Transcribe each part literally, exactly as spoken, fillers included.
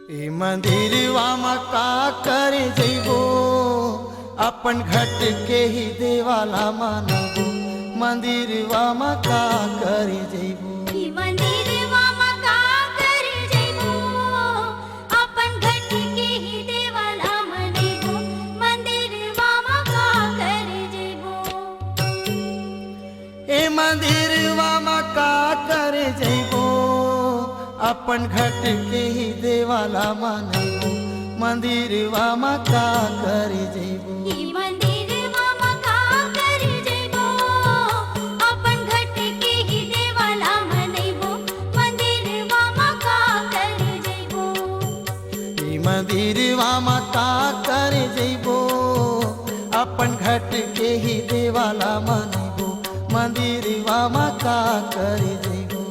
ए मंदिरवा म का करे जइबो, अपन घट के ही देवाला मानबो। मंदिरवा म का करे जइबो। ए मंदिरवा म का करे जइबो, अपन घट के ही देवाला मानबो। मंदिरवा म का करे जइबो। ए मंदिरवा म का करे जइबो, अपन घट के ही देवाला मानबो। मंदिरवा म का करे जइबो। ई मंदिरवा म का करे जइबो, अपन घट के ही देवाला मानबो। मंदिरवा म का करे जइबो। ई मंदिरवा म का करे जइबो, अपन घट के ही देवाला मानबो। मंदिरवा म का करे जइबो।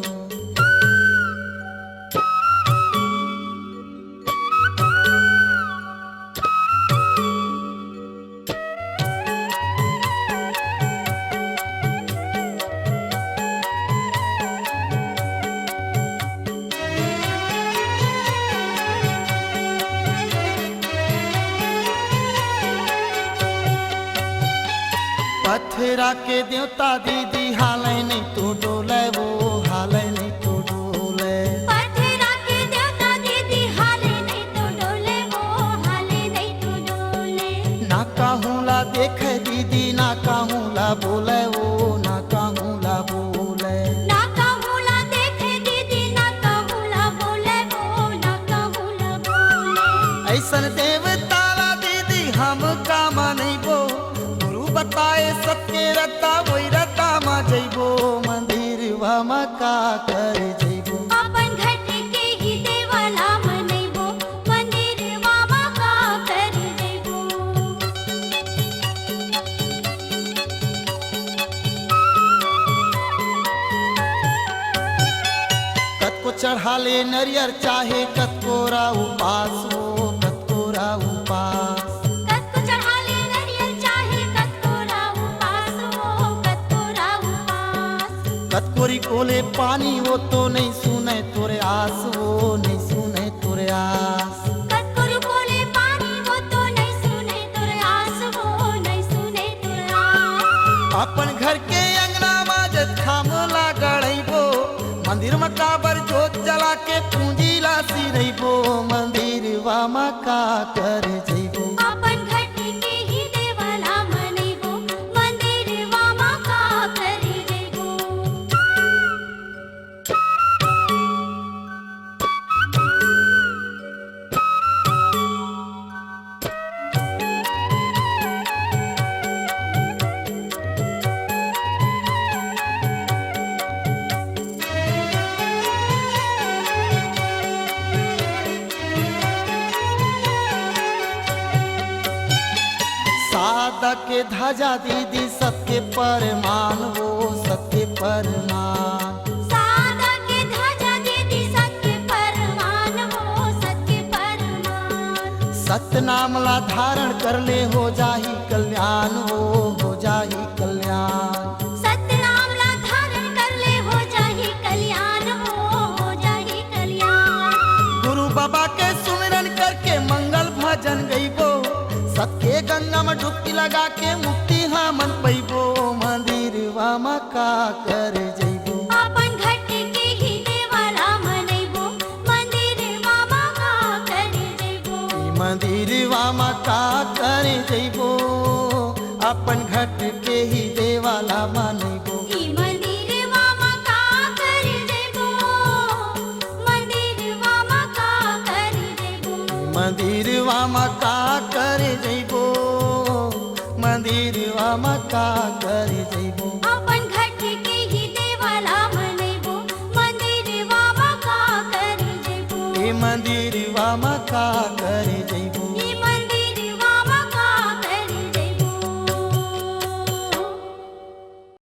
पथरा के देवता दीदी हालै नहीं तो डोलै, वो हालै नहीं तो डोलै। पथरा के देवता दीदी हालै नहीं तो डोलै, वो हालै नहीं तो डोलै। ना कहूँ ला देखै दीदी, ना कहूँ ला बोलै, वो ना कहूँ ला बोलै। ना कहूँ ला देखै दीदी, ना कहूँ ला बोलै, वो ना कहूँ ला बोलै। अइसन देवता ला दीदी हम का मानबो, गुरु बताए सबके रद्दा, वही रद्दा म जइबो। मंदिरवा म का करे जइबो। अपन घट के ही देवाला मानबो, मंदिरवा म का करे जइबो। कतको चढ़ा ले नरियर चाहे कतको रा उपास हो, कतको रा उपास। कतको चढ़ा ले नरियर चाहे कतको रा उपास हो, कतको रा उपास। कतको रिको ले पानी वो तो नहीं सुनै तोर आस हो, नहीं सुनै तोर आस। कतको रिको ले पानी वो तो नहीं सुनै तोर आस हो, नहीं सुनै तोर आस। अपन घर के अंगना म जतखाम ला गड़इबो, मंदिर म काबर जोत जला के पूंजी ला सिरइबो। मंदिरवा म का करे जइबो। अपन घट के ही देवाला मानबो, मंदिरवा म का करे जइबो। सादा के धजा दीदी सत्य परमान हो, सत्य परमान। सादा के धजा दीदी सत्य परमान हो, सत्य परमान। सतनाम ला धारण कर ले, हो जाही कल्याण हो, हो जाही कल्याण। सतनाम ला धारण कर ले, हो जाही कल्याण हो, हो जाही कल्याण। गुरु बाबा के सुमिरन करके मंगल भजन गइबो, सबके गंगा म डुबकी लगा के मुक्ति हमन पइबो। मंदिरवा म का करे जइबो। अपन घट के ही देवाला मानबो, मंदिरवा म का करे जइबो। ई मंदिरवा म का करे जइबो, अपन घट के ही देवाला मानबो। ई मंदिरवा म का करे जइबो, मंदिरवा म का करे जइबो। मंदिरवा म का करे जइबो, मंदिरवा म का करे जइबो। अपन घट के ही देवाला मानबो, मंदिरवा म का करे जइबो। ए मंदिरवा म का करे